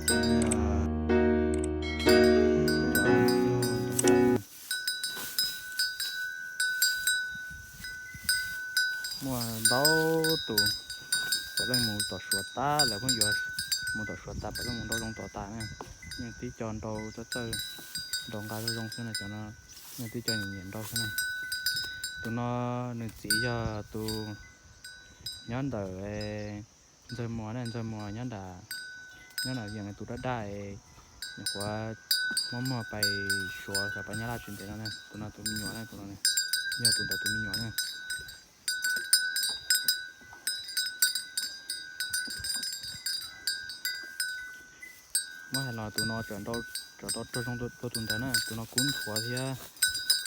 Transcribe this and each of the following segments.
Muaj ntau tus puav leej mus tom Suav tas, lawv pheej yuav mus tom Suav tas puav leej mus nrau zoo tom tas na. Yeej tib co nrau txawj txawj, nrau nqa zoo zoo xwb na cov no. Yeej tib co nyiam nyiam nrau xwb na. Tus no nws txiv yog tus nyob ntawm Ntxawg Muas na, Ntxawg Muas nyob nram, nyob nram Vias tus daj daj, nyuam qhuav muab muag pais Suav xav pais Nyab Laj tsis ntev no na. Tus no tus me nyuam na, tus no yog tus ntawd tus me nyuam na. Muab hais los tus no tsam nrau, tsam nrau raug zoo dua tus ntawd na. Tus no kub nthuav thiab,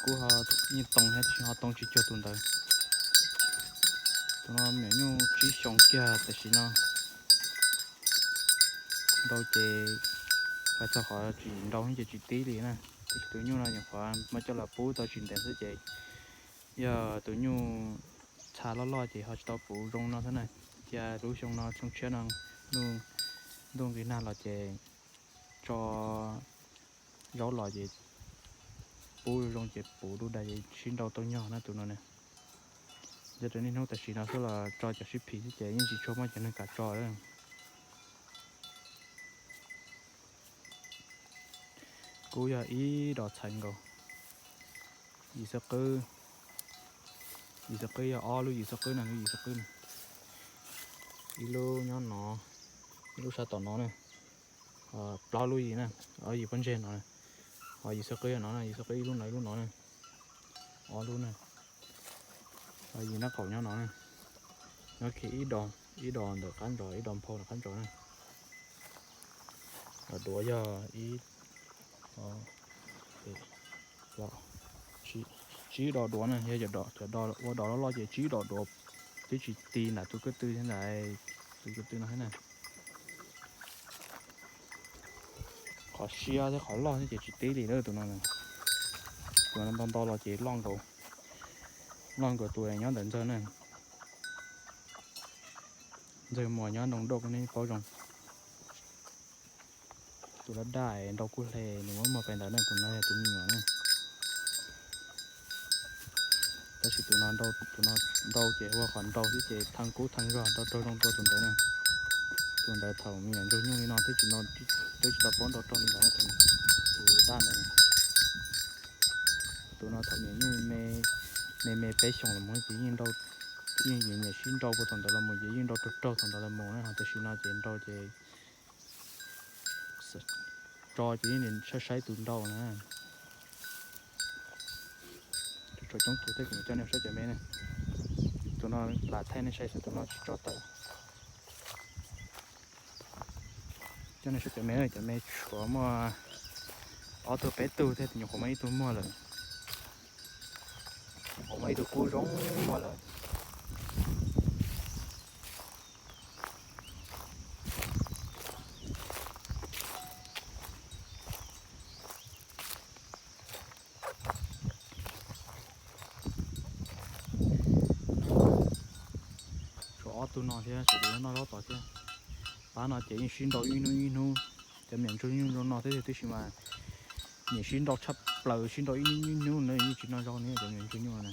kub ho yeej too thiab tab sis ho too tsis cuag tus ntawd. Tus no me nyuam nyuj tsib xyoos kiag tam sim no. Nrau ces hais txog qhov tsis nrau ces tsis tib li na. Tab sis tus nyuj no nyuam qhuav muab coj los pub tau tsis ntev xwb ces yog tus nyuj txha loj loj ces ho tsis tau puv zoo no thiab na. Cia lub xyoo no xyoo tshiab no ntuj nqis nag los ces tso zaub los ces pub zoo ces puv dub dag ces sib nrau tau nyog na tus no na. Yog raws niaj hnub tam sim no xwb los tso cov sib phim xwb ces yeej tsis tshua muaj cov neeg kam tso lawm. Kub yog ib dos txhais nkaus. Yim xwb qwb, yim xwb qwb yog ob lub yim xwb qwb na, lub yim xwb qwb na. Ib lub nyob no, ib lub sab tom no na. Plaub lub yim na, ob yim pob ntseg no na. Ho yim xwb qwb yog no na, yim xwb qwb ib lub no ib lub no na. Ob lub na. Ho yim nraub qaum nyob no na. Nyob kiag ib do, ib do ntawm qab ntsos, ib do nphau ntawm qab ntsos na. Ho duav yog ib, tsib do duav na, yog cov do ua do loj loj ces tsib do duav. Twb tsis ti nram tus ko tw thiab ntag, tus ko tw no thiab na. Qhov siab thiab qhov loj thiab ces tsis tib li lawm tus no. Tus no ntau ntau los ces loj nkaus, loj nkaus tus nyob ntawm Ntxawg na. Ntxawg Muas nyob Nroog Doj koj neb paub zoo. Tus daj daj nrau kub hle nws muab muag pais ntawd na, tus no yog tus me nyuam na. Tab sis tus no nrau, tus no nrau ces ua qhov nrau xwb ces thee kub thee zog nrau raug zoo dua tus ntawd na. Tus ntawd thaum me nyuam ntsuag nyuj li no twb tsis, twb tsis tau paub nrau raug li ntawd na, tus daj ntawd. Tus no thaum me nyuam nyuj me, me me peb xyoos los mus ces yeej nrau, yeej nyiam sib nrau puag thaum ntawd los mus ces yeej nrau raug raug thaum ntawd los mus na, ho tam sim no ces nrau ces tso ces yeej saib saib tus nrau na. Tshuav coob tus thiab kuv coj nej saib cov me na. Tus no lam thaij nej saib xwb, tus no tsis tso tawm. Coj nej saib cov me, cov me tshuav muaj ob tug peb tug thiab, nyuam qhuav muaj ib tug muag lawm. Nyuam qhuav muaj ib tug kub zoo muag lawm. Tshuav ob tug no thiab, sawv daws noj zaub tod thiab. Pab no ces yeej sib nrau ib hnub ib hnub, cov me nyuam ntsuag nyuj zoo no thiab tiam sis mas nyiam sib nrau tshaj plaws, sib nrau ib hnub ib hnub na yeej tsis noj zaub ne cov me nyuam ntsuag nyuj no na.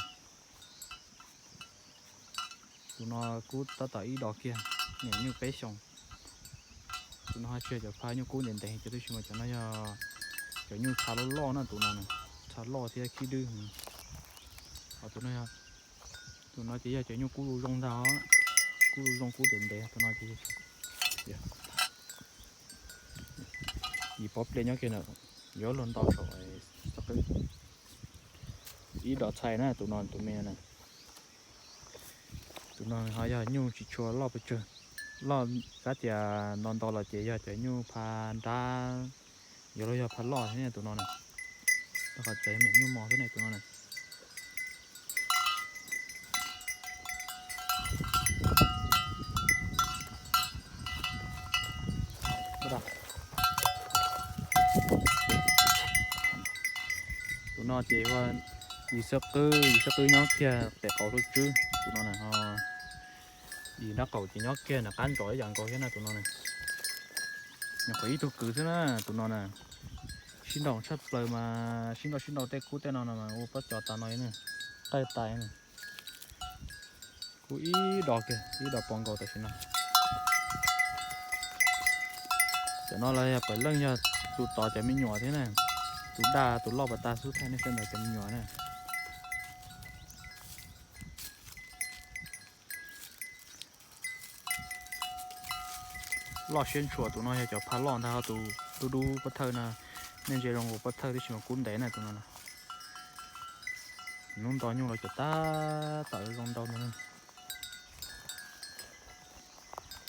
Tus no kub tab tom ib dos kiag, me nyuam nyuj peb xyoos. Tus no ho tsis yog cov phaj nyuj kub ntev ntev, cov tiam sis mas cov no yog cov nyuj txha loj loj na, tus no na, txha loj thiab khib dwb. Ho tus no, tus no ces yog cov nyuj kub zoo zoo ntag, kub zoo kub ntev ntev, tus no ces yim pob pliaj nyob kiag na, yuav luag nto saum xab qwb. Ib dos txhais na, tus no tus me na. Tus no ho yog nyuj tsis tshua loj pes tsawg, loj kab tias nto nto los ces yog cov nyuj pha nrab, yuav luag yog pha loj thiab ne tus no na. Rau qhov cov me nyuj mos xwb ne tus no na. Tus no ces yog yim xab qwb, yim xab qwb nyob kiag pem qaum hauv tswb tus no na ho. Yim nraub qaum ces nyob kiag nram qab ntsos ib yam nkaus thiab na tus no na. Nyuam qhuav ib tug kwv xwb na tus no na. Sib nraus tshaj plaws mas sib nraus sib nraus tej kub tej no no mas ua pob cos tas no na. Qawj tas na. Kub ib dos kiag, ib dos pov nkaus tam sim no. Cov no los yog pawg leej yog tus tod cov me nyuam thiab na. Tus daj tus loj pas tas xub thaij nej saib ntawd cov me nyuam na. Loj siab ntshua tus no yog cov pha loj ntag, tus dub dub pob thawj no. Nej ntsia zoo nkaus pob thawj tib si mas kub ntev na tus no. Hnub nto nyuj los cov tab tom zoo nraus ntag.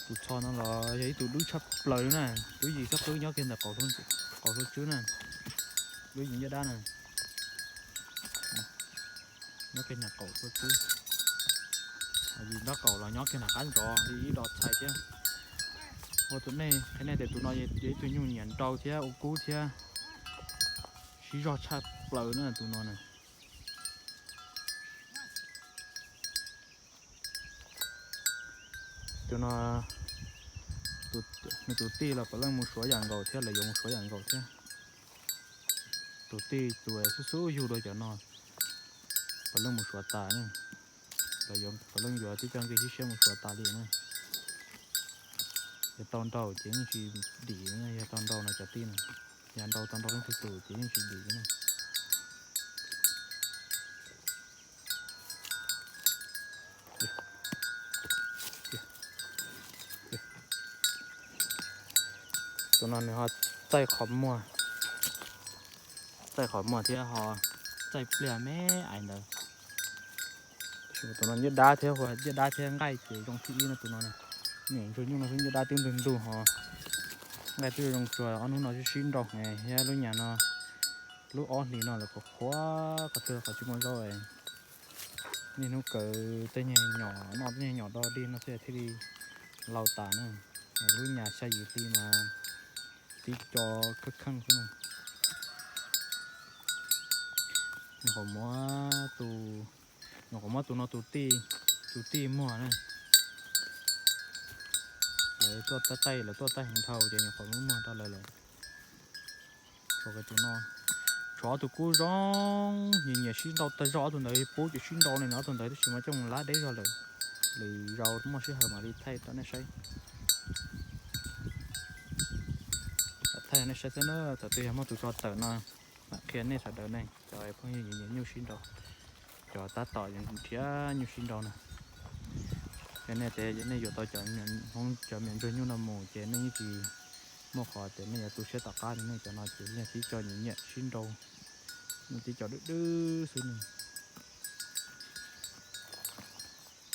Tus txho no los yog ib tug dub tshaj plaws li na, dub yim txhob qwb nyob kiag ntawm qaum hlua tswb na. Dub yim ncaj dab na. Nyob kiag nram qaum hlua tswb. Yim nraub qaum los nyob kiag nram qab ntsov li ib dos txhais thiab. Ua tus nej qhia nej tias tus no yog ib tug nyuj nyiam nrau thiab ua kub thiab. Siv zog tshaj plaws na tus no na. Tus no, nws tus tij los puav leej mus suav yam nkaus thiab, lawv yuav mus suav yam nkaus thiab. Tus tij tus xub xub yug dua cov no, puav leej mus suav tas na. Lawv yuav puav leej yuav tib co nqi sib siab mus suav tas li na. Yog tau nraus ces yeej tsis dim, yog tau nraus no cov tij no, yog nraus tau nraus leej twg tus ces yeej tsis dim na. Tus no nws ho txaij qhov muag, txaij qhov muag thiab ho txaij pliag me ais ntawd. Tus no ncaj dab thiab, ncaj dab thiab nqaij ces zoo thib ib no tus no. Niam ntsuag nyuj no xwb ncaj dab twb ntug ntug ho nqaij twb zoo tsuag. Ob hnub no sib sib nraus heev thiab lub nyam no, lub ob hlis no lawv qhuav qhuav qhov twg qhov tsis muaj zaub. Niaj hnub kaw tej nyuag nyom noj tej nyuag nyom do dig no xwb thiaj li laus tas na. Lub nyam xya yim hli mas tib co kheej kheej xwb na. Nyuam qhuav muab tus, nyuam qhuav muab tus no tus tij, tus tij muag na. Lawv tuaj taij, lawv tuaj taij heev dhau ces nyuam qhuav muab muag rau lawv lawm. Tshuav tus no, tshuav ob tug kub zoo, nyiam nyiam sib nrau tag zog. Ob tug ntawd pub ces sib nrau li no, ob tug ntawd tab sis mas coj mus lab deb zog lawm. Lwm zaus muaj sij hawm mam li thaij rau nej saib. Thaij nej saib xwb na, thaum twg yog muaj tus tso tawm no mam qhia nej sawv daws ne, cov phooj ywg nyiam nyuj sib nrau, cov tab tom nrhiav nyuj sib nrau na. Yog nej tias nej yuav tau cov, cov me ntsuag nyuj no mus ces nej yeej tsis muaj qhov tias nej yuav tu siab tom qab li nej cov no ces yog tib co nyiam nyiam sib nrau, tib co dwb dwb xwb ne.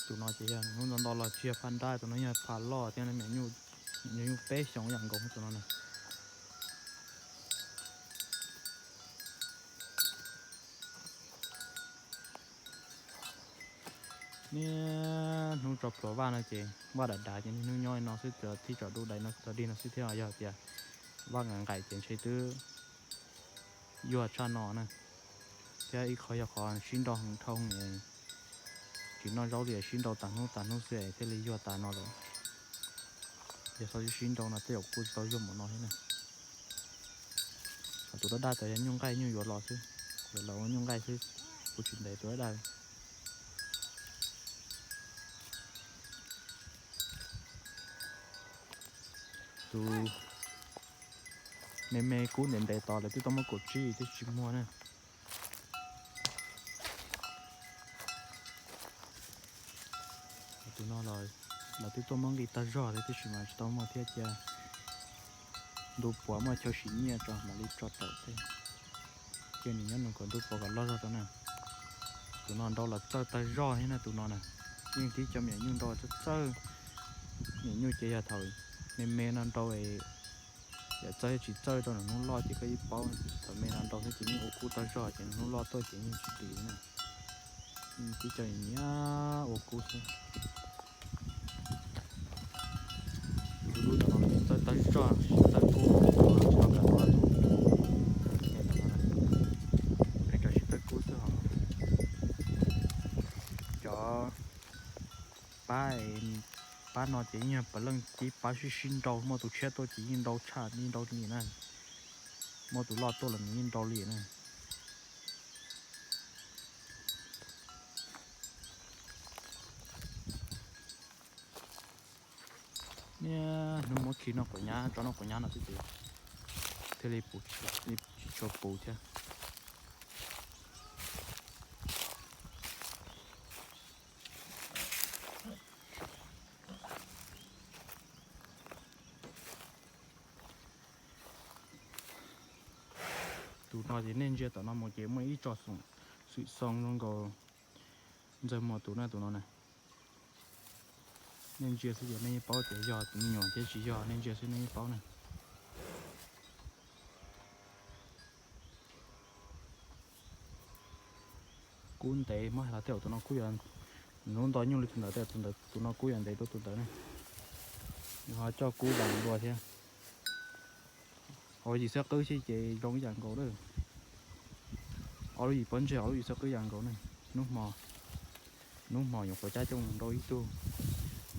Tus no ces yog hnub nto nto los tsis yog pha nrab, tus no yog pha loj thiab, nyuj peb xyoos yam nkaus tus no na. Niaj hnub tso pluas vaj no ces vaj dav dav ces niaj hnub nyob li no xwb, tib tsom dub dai no tso dig no xwb thiab. Yog tias vaj nqaim nqaim ces ntshe twb yuag tshaj no na. Thiab ib qho yog qhov sib nrau heev dhau, tsis noj zaub li, sib nrau tas hnub tas hnub xwb thiaj li yuag tas no lawm. Yog txhob sib sib nrau no tej zaum kuj tsis tau yuag npaum no thiab na. Ho tus daj daj tas yog nyuj nqaij nyuj yuav los xwb, yuav los ua nyuj nqaij xwb, kuj tsis ntev tus daj daj. Tus me me kub ntev ntev tod lawv twb tau muab kaum tsib twb tsis muag na. Tus no los lawv twb tuaj muab nqi tag zog li tab sis mas tsis tau muag thiab, cia ntu puav muaj chaw sim nyiaj tso mam li tso tawm xwb. Cia nws nyob nws kom ntu puav kom loj zog rau na. Tus no nrau los txawj tag zog thiab na tus no na. Yeej tib co me nyuam nyuj nrau txawj txawj. Me nyuam nyuj ces yog thaum me me no nrau, yam txawj tsis txawj rau nws hnub loj ces koj yeej paub. Thaum me no nrau xwb ces yeej ua kub tag zog ces nws hnub loj tuaj ces yeej tsis dim na. Yeej tib co nyiam ua kub xwb. Tus dub dub tom no txawj tawg zog, sib tawg kub, tsis tau kam no tus me tom no, peb cov sib tawg kub xwb os. Cov pab, pab Pab no ces yeej yog pab leej tib pab sib sib nrau, muaj tus tshiab tuaj ces yeej nrau tshaj yeej nrau li na. Muaj tus loj tuaj los nws yeej nrau li na. Niaj hnub muab khi noj quav nyab, tso noj quav nyab no xwb ces thiaj li puv, tsis tshua puv thiab. Tus no ces nej ntsia tom no mus ces muaj ib tsob xwm xoo zoo nkaus Ntxawg Muas tus na, tus no na. Nej ntsia xwb ces nej yeej paub tias yog tus me nyuam thiab tsis yog, nej ntsia xwb nej yeej paub na. Kub ntev muab hais los tej zaum tus no kub yuav, nws lub nto nyuj li tus ntawd tej zaum tus ntawd, tus no kub yuav ntev dua tus ntawd ne. Nws ho coj kub vas dua thiab. Ob lub yim xwb qwb xwb ces zoo ib yam nkaus lawm. Ob lub yim pob ntseg ob lub yim xwb qwb yam nkaus ne. Hnub hmo, hnub hmo nyuam qhuav cab coj mus nrau ib tug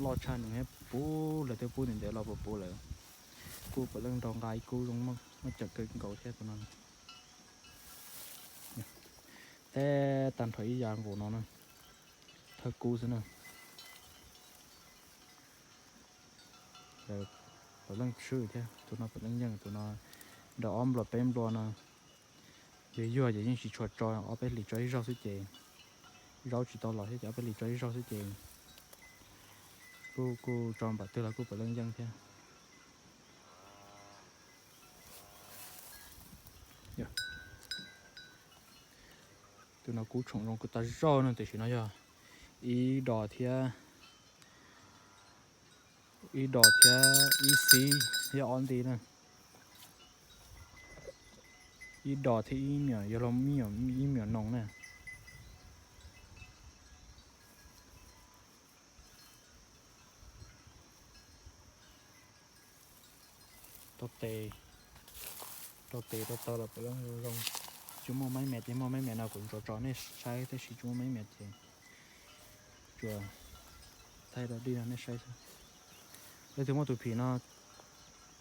loj tshaj nws thiab puv, lawv twb pub ntev ntev los puas puv lawm. Kuj puav leej nrau nqa ib kub zoo muaj ceem kawg nkaus thiab tus no. Teb tag nrho ib yam nkaus no na, thawj kub xwb na. Puav leej swb thiab, tus no puav leej yeej, tus no nrau ob nplua peb nplua no. Yuag yuag ces yeej tsis tshua tso, ob peb hlis tso ib zaug xwb ces, zaub tsis tau los thiab ces ob peb hlis tso ib zaug xwb ces kuj, kuj tso npaum twg los kuj puav leej yeej thiab. Tus no kub tshoom zoo kawg tag zog no, tam sim no yog ib dos thiab, ib dos thiab ib xib thiab ob nti na. Ib dos thiab ib me nyuam, yog los ib me nyuam noog na. Rau tes, rau tes rau taw los puav leej zoo zoo. Tsis muaj maib me ces muaj maib me no kuv tso tso nej saib, tab sis tsis muaj maib me ces tsuas thaij rau dij no nej saib xwb. Leej twg muaj tus phim no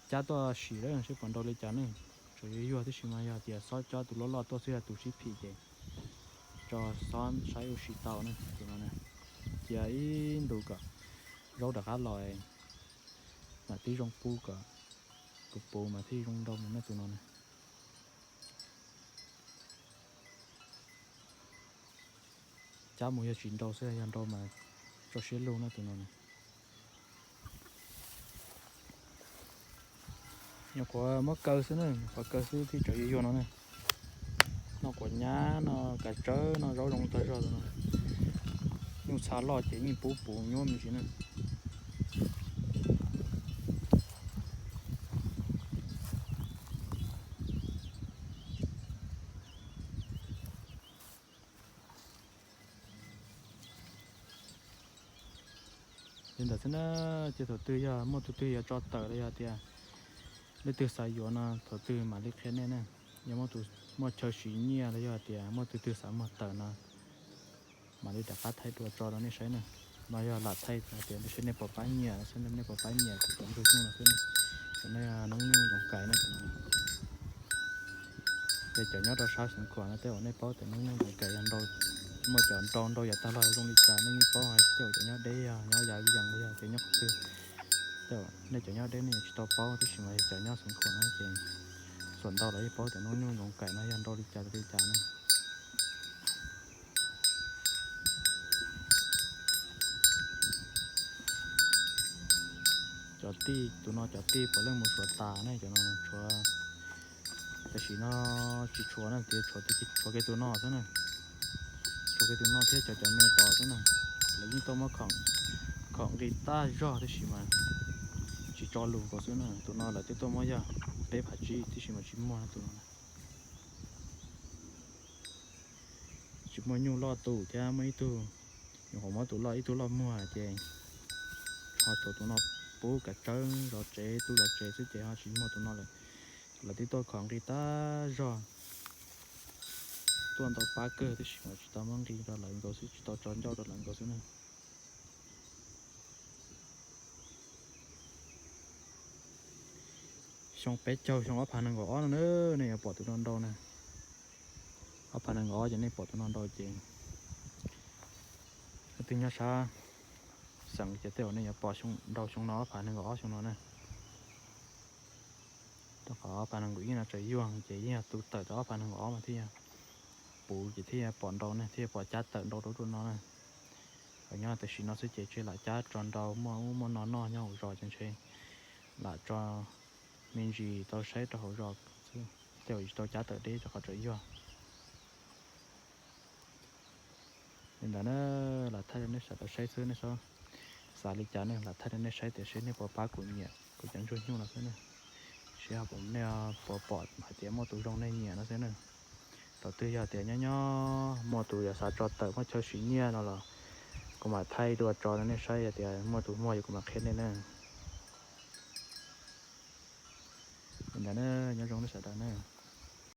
cab tuaj sim lawm seb puas nrau li cas ne. Tseem yuag yuag tib si mas yog tias xob coj tus loj loj tuaj xwb, yog tus sib phim ces tso xob saib ua si tau na tus no na. Cia ib ntus kom zaub rov qab los mam tib zoo pub kom puv puv mas thiaj zoo nrau mus na tus no na. Cab mus yog tsis nrau xwb, yog nrau mas tso siab lug na tus no na. Nyuam qhuav muab kaw xwb na, nyuam qhuav kaw xwb thiaj tseem yuag yuag no na. Noj quav nyab, noj kav tsawb, noj zaub zoo tag zog tus no. Nyuj txha loj ces yeej pub puv nyuab me ntsis na. Li ntawd xwb na, ces thaum twg yog muaj tus twg yuav tso tawm los yog tias leej twg xav yuav no thaum twg mam li qhia nej na. Yog muaj tus muaj chaw siv nyiaj los yog tias muaj tus twg xav muag tawm no mam li rov qab thaij dua tso rau nej saib na. No yog lam thaij hais tias nej seb nej puas pab nyiam, seb nej puas pab nyiam kuv cov nplooj nyuj no xwb na. Cov no yog noob nyuj zoov kais na. Ces cov nyob rau sab Xeev Khuam no tej zaum nej paub tias noob nyuj zoov kais yog nrau, muaj cov nrau nrau yav tag los zoo li cas nej yeej paub hais, tej zaum cov nyob deb yog nyob yav yees los yog tias nyob qhov twg. Tej zaum nej cov nyob deb nej yeej tsis tau paub, tab sis mas cov nyob Xeev Khuam no ces xuam ntau los yeej paub tias noob nyuj zoov kais no yog nrau li cas li cas na. Cov tij, tus no cov tij puav leej mus Suav tas ne, cov no tshuav, tam sim no tsis tshuav na, tias tshuav, tshuav kiag tus no xwb na. Tshuav kiag tus no thiab cov, cov me tos xwb na. Lawv yeej tuaj muab khoom nqi tag zog tab sis mas tsis tso lus nkaus xwb na. Tus no lawv twb tuaj muab yog peb phav tsib tab sis mas tsis muag tus no. Tsis muaj nyuj loj tu thiab muaj ib tug, nyuam qhuav muab tus loj, ib tug loj muag ces ho tshuav tus no pub kav tsawb zov tsev, tu zov tsev xwb ces ho tsis muag tus no lawm. Lawv twb tuaj khoom nqi tag zog, tuaj ntau pab kawg tab sis mas tsis tau muab nqi rau lawv nkaus xwb, tsis tau tso ncauj rau lawv nkaus xwb na. Xyoo peb caug xyoo ob phav nees nkaum ob no na, nej yuav pom tus no ntau na. Ob phav nees nkaum ob ces nej pom tus no ntau ces leej twg nyob sab xeev ces tej zaum nej yuav pom ntau xyoo no ob phav nees nkaum ob xyoo no na. Rau qhov ob phav nees nkaum ib no tseem yuag ces yeej yog tus tawm tau ob phav nees nkaum ob mas thiaj yog puv ces thiaj yog pom ntau ne, thiaj yog pom cab tawm ntau rau rau no na. Nyob tam sim no xwb ces tsis lam cab tso ntau, muaj ub muaj no noj nyob hauv zos ces ntshe lam tso me ntsis tau saib rau hauv zos xwb, tej zaum tsis tau cab tawm deb rau qhov tseem yuag. Li ntawd na, lam thaij rau nej sawv daws saib xwb, nej xav li cas ne, lam thaij rau nej saib tias seb nej puas pab kuv nyiam kuv cov ntsuag nyuj no xwb ne. Seb nej puas pom hais tias muaj tus zoo nej nyiam no xwb ne. Thaum twg yog tias nyob nyob muaj tus yog xav tso tawm muaj chaw siv nyiaj no los kuv mam thaij dua tso rau nej saib, yog tias muaj tus muag ces kuv mam qhia nej na. Li ntawd na, nyob zoo nej sawv daws na.